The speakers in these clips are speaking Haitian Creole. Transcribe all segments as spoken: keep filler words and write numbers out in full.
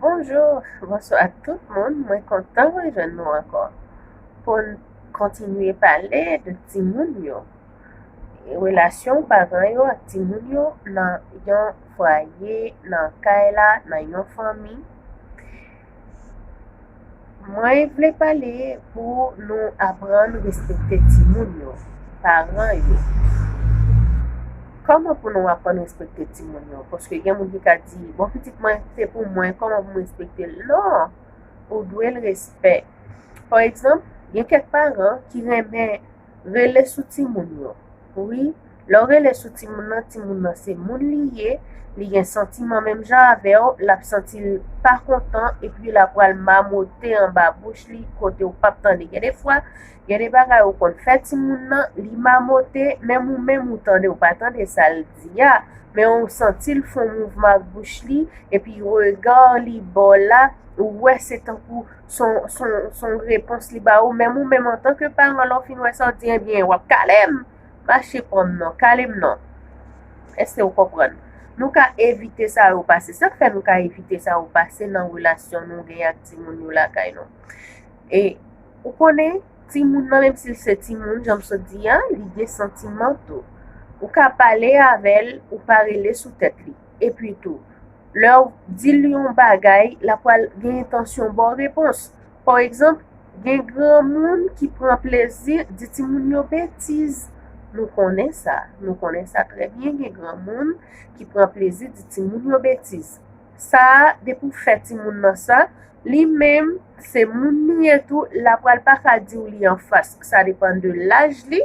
Bonjou, bonswa tout moun, mwen kontan rejwenn nou ankò pou n kontinye pale de timoun yo. Relasyon paran yo ak timoun yo nan yon fwaye, nan kay la, nan yon fanmi. Mwen vle pale pou nou aprann respekte timoun yo, paran yo. Kòman pou nou aprann respekte timoun yo? Paske gen moun ki ka di, bon, pitit mwen, se pou mwen, kòman pou mwen respekte l? Non, ou dwe l respè. Pa egzanp, gen kèk paran ki renmen rele sou timoun yo. Wi, lè w rele sou timoun nan, timoun nan se moun li ye, li gen santiman menm jan avè w, l ap santi l pa kontan, epi l ap pral mamote anba bouch li, kote w p ap tande. Gen de fwa, gen de bagay ou konn fè timoun nan, li mamote, menm ou menm ou tande, ou pa tande sa l di a, men ou santi l fè yon mouvman ak bouch li, epi rega li ba w la, ou wè se tankou se yon, se yon, se yon repons li ba ou, menm ou menm antanke paran, lè w fin wè sa, w di, ebyen, w ap kale m, mache pran m non, kale m non. Èske w konprann? Nou ka evite sa yo pase. Sa k fè nou ka evite sa yo pase nan relasyon nou genyen ak timoun yo lakay nou? E ou konnen, timoun nan, menm si l se timoun, jan m sot di a, li gen santiman tou. Ou ka pale avè l, ou pa rele sou tèt li. Epi tou, lè w di l yon bagay, l ap pral gen entansyon ba w repons. Pa egzanp, gen granmoun ki pran plezi di timoun yo betiz. Nou konnen sa, nou konnen sa trè byen, gen granmoun ki pran plezi di timoun yo betiz. Sa a, depi w fè timoun nan sa, li menm, se moun li ye tou, l ap pral pa ka di w li anfas. Sa depann de laj li,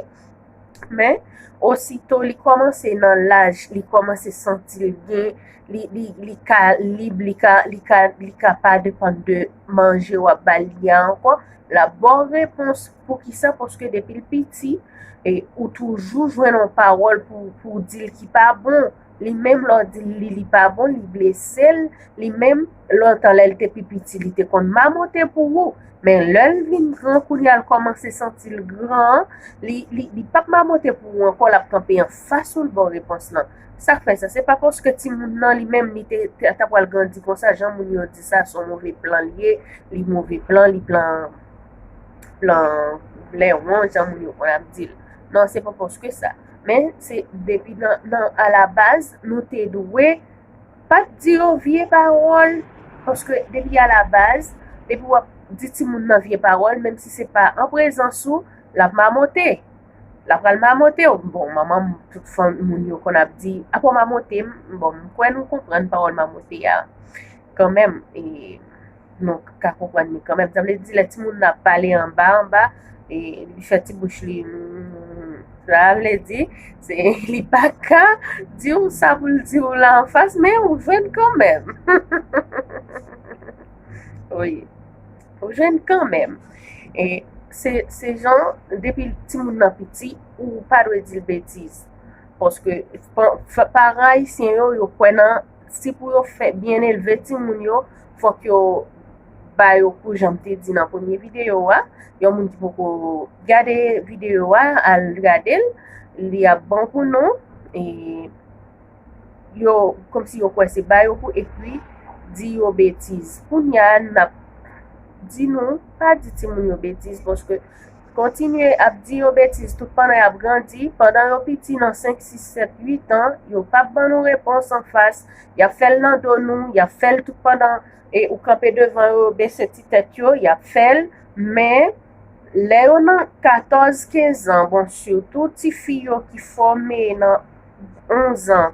men osito li kòmanse nan laj, li kòmanse santi l gen, li, li, li ka lib, li ka, li ka, li ka pa depann de manje w ap ba li a ankò, l ap ba w repons. Poukisa? Paske depi l piti, e, ou toujou jwenn yon pawòl pou, pou w di l ki pa bon. Li menm, lè w di l li, li pa bon, li blese l. Li menm, lontan lè l te pi piti, li te konn mamote pou ou. Men lè l vin gran, kounye a l kòmanse santi l gran, li, li, li p ap mamote pou ou ankò, l ap kanpe anfas ou, l ba w repons lan. Sa k fè sa? Se pa paske timoun nan li menm, li te, te, ta pral grandi konsa, jan moun yo di sa, se yon move plan li ye, li move plan, li plan, plan lewon, jan moun yo konn ap di l. Non, se pa paske sa. Men, se depi nan, nan, alabaz, nou te dwe pa t di yo vye pawòl, paske depi alabaz, depi w ap di timoun nan vye pawòl, menm si se pa an prezans ou, l ap mamote. L ap pral mamote w. Bon, manman m, tout fanm, moun yo konn ap di, apa w mamote m? Bon, m kwè nou konprann pawòl mamote a kanmenm. E, nou ka konprann li kanmenm. Sa vle di, lè timoun nan ap pale anba, anba, e li fè ti bouch li, mm, sa vle di, se, li pa ka di w sa pou l di w la anfas, men ou jwenn kanmenm. Wi. Ou jwenn kanmenm. E se, se jan, depi timoun nan piti, ou pa dwe di l betiz. Paske pa, pa, paran ayisyen yo, yo kwè nan, si pou yo fè byen elve timoun yo, fòk yo ba yo kou, jan m te di nan premye videyo a. Yon moun ki poko gade videyo a, al gade l, li ap bon pou nou. E yo, kòmsi yo kwè se ba yo kou, epi di yo betiz. Kounye a, n ap di nou, pa di timoun yo betiz, paske kontinye ap di yo betiz tout pandan y ap grandi, pandan yo piti nan senk, sis, sèt, uit an, yo p ap ban nou repons anfas, y ap fè l nan do nou, y ap fè l tout pandan, e ou kanpe devan yo, bese ti tèt yo, y ap fè l, men lè yo nan katòz, kenz an, bon, sitou tifi yo ki fòme nan onz an,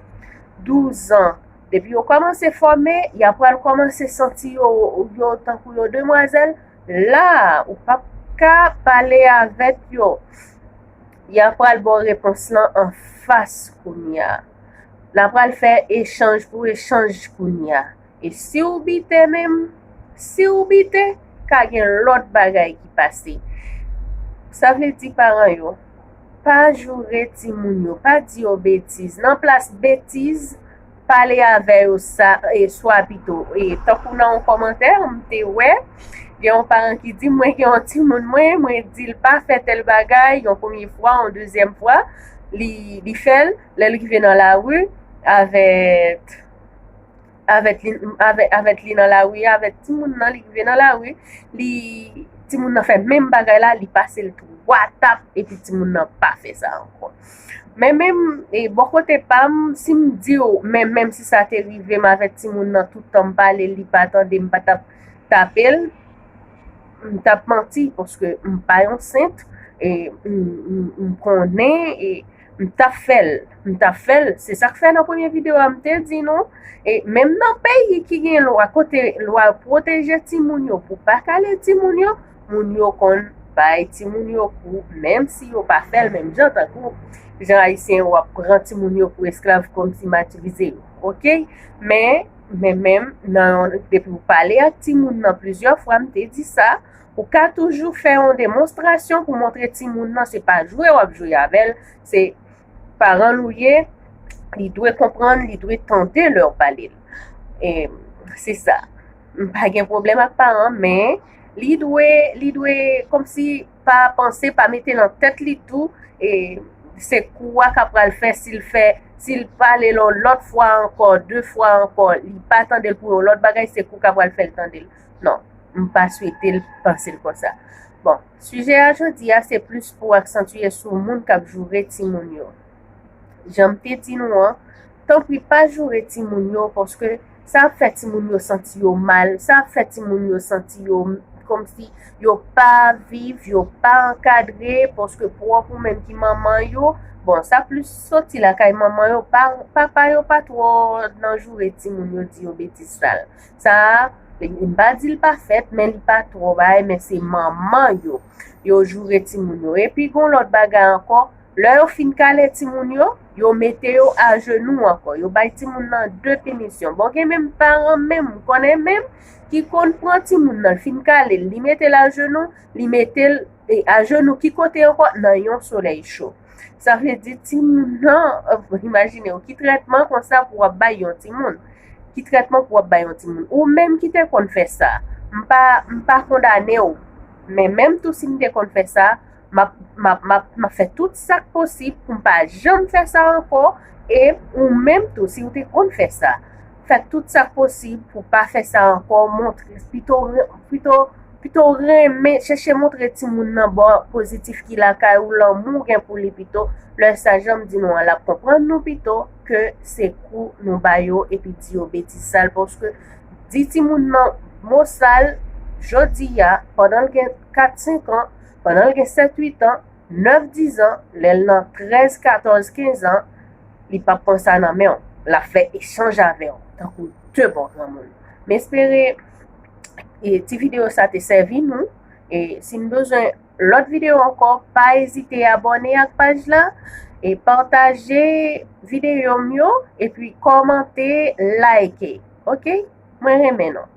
douz an, depi yo kòmanse fòme, y ap pral kòmanse santi yo, yo tankou yo demwazèl, la, ou p ap ka pale avèk yo. Y ap pral ba w repons lan anfas kounye a. N ap pral fè echanj pou echanj kounye a. E si w bite menm, si w bite, ka gen lòt bagay ki pase. Sa vle di paran yo, pa joure timoun yo, pa di yo betiz. Nan plas betiz, pale avè yo sa, e, swa pito, e, tankou nan yon kòmantè, m te wè, gen yon paran ki di, mwen gen yon timoun mwen, mwen di l pa fè tèl bagay, yon premye fwa, yon dezyèm fwa, li, li fè l, lè l rive nan lari, avèk avèk li, avèk, avèk li nan lari, avèk timoun nan, li rive nan lari, li, timoun nan fè menm bagay la, li pase l twa tap, epi timoun nan pa fè sa ankò. Men menm, e, bò kote pa m, si m di w, men menm si sa te rive m avèk timoun nan, tout tan m pale, li pa tande, m pa t ap tape l, m t ap manti, paske m pa yon sent, e m, m, m konnen, e m t ap fè l, m t ap fè l. Se sa k fè nan premye videyo a, m te di nou, e menm nan peyi ki gen lwa, kote lwa pwoteje timoun yo pou pa kale timoun yo, moun yo konn bay timoun yo kou, menm si yo pa fè l menm jan tankou jan ayisyen yo ap pran timoun yo pou esklav, kòmsi m ap itilize yo, oke? Men, men menm, nan, depi w pale ak timoun nan plizyè fwa, m te di sa, ou ka toujou fè yon demonstrasyon pou montre timoun nan se pa jwe w ap jwe avè l, se paran l ou ye, li dwe konprann, li dwe tande lè w pale l. E, se sa. M pa gen pwoblèm ak paran, men li dwe, li dwe kòmsi pa panse, pa mete nan tèt li tou, e se kou a k ap pral fè, si l fè, si l pale l yon lòt fwa ankò, de fwa ankò, li pa tande l pou yon lòt bagay, se kou k ap pral fè l tande l. Non, m pa swete l panse l konsa. Bon, sijè a jodi a, se plis pou aksantye sou moun k ap joure timoun yo. Jan m te di nou an, tanpri pa joure timoun yo, paske sa ap fè timoun yo santi yo mal, sa ap fè timoun yo santi yo kòmsi yo pa viv, yo pa ankadre, paske pwòp ou menm ki manman yo, bon, sa plis soti lakay manman yo, pa, papa yo pa twò nan joure timoun yo, di yo betiz sal. Sa a, m pa di l pa fèt, men li pa twò bay, men se manman yo, yo joure timoun yo. Epi gon lòt bagay ankò, lè yo fin kale timoun yo, yo mete yo ajenou ankò. Yo bay timoun nan de pinisyon. Bon, gen menm paran menm, m konnen menm, ki konn pran timoun nan, fin kale l, li mete l ajenou, li mete l, e, ajenou ki kote ankò? Nan yon solèy cho. Sa vle di timoun nan, imajine w, ki trètman konsa pou w ap bay yon timoun? Ki trètman pou w ap bay yon timoun? Ou menm ki te konn fè sa, m pa, m pa kondane w, men menm tou si m te konn fè sa, m ap, m ap, m ap, m ap fè tout sa k posib pou m pa janm fè sa ankò. E ou menm tou, si w te konn fè sa, fè tout sa k posib pou w pa fè sa ankò. Montre, pito, pito, pito renmen, chèche montre timoun nan bò pozitif ki lakay ou, lanmou w gen pou li pito. Lè sa, jan m di nou an, l ap konprann nou pito ke se kou nou ba yo epi di yo betiz sal, paske di timoun nan mo sal jodi a, pandan l gen kat, senk an, pandan l gen sèt, uit an, nèf, diz an, lè l nan trèz, katòz, kenz an, li p ap pran sa nan men w. L ap fè echanj avè w, tankou de bon granmoun. M espere, e, ti videyo sa te sèvi nou. E si n bezwen lòt videyo ankò, pa ezite abòne ak paj la, e pataje videyo m yo, epi kòmante, like. Oke? Mwen renmen nou.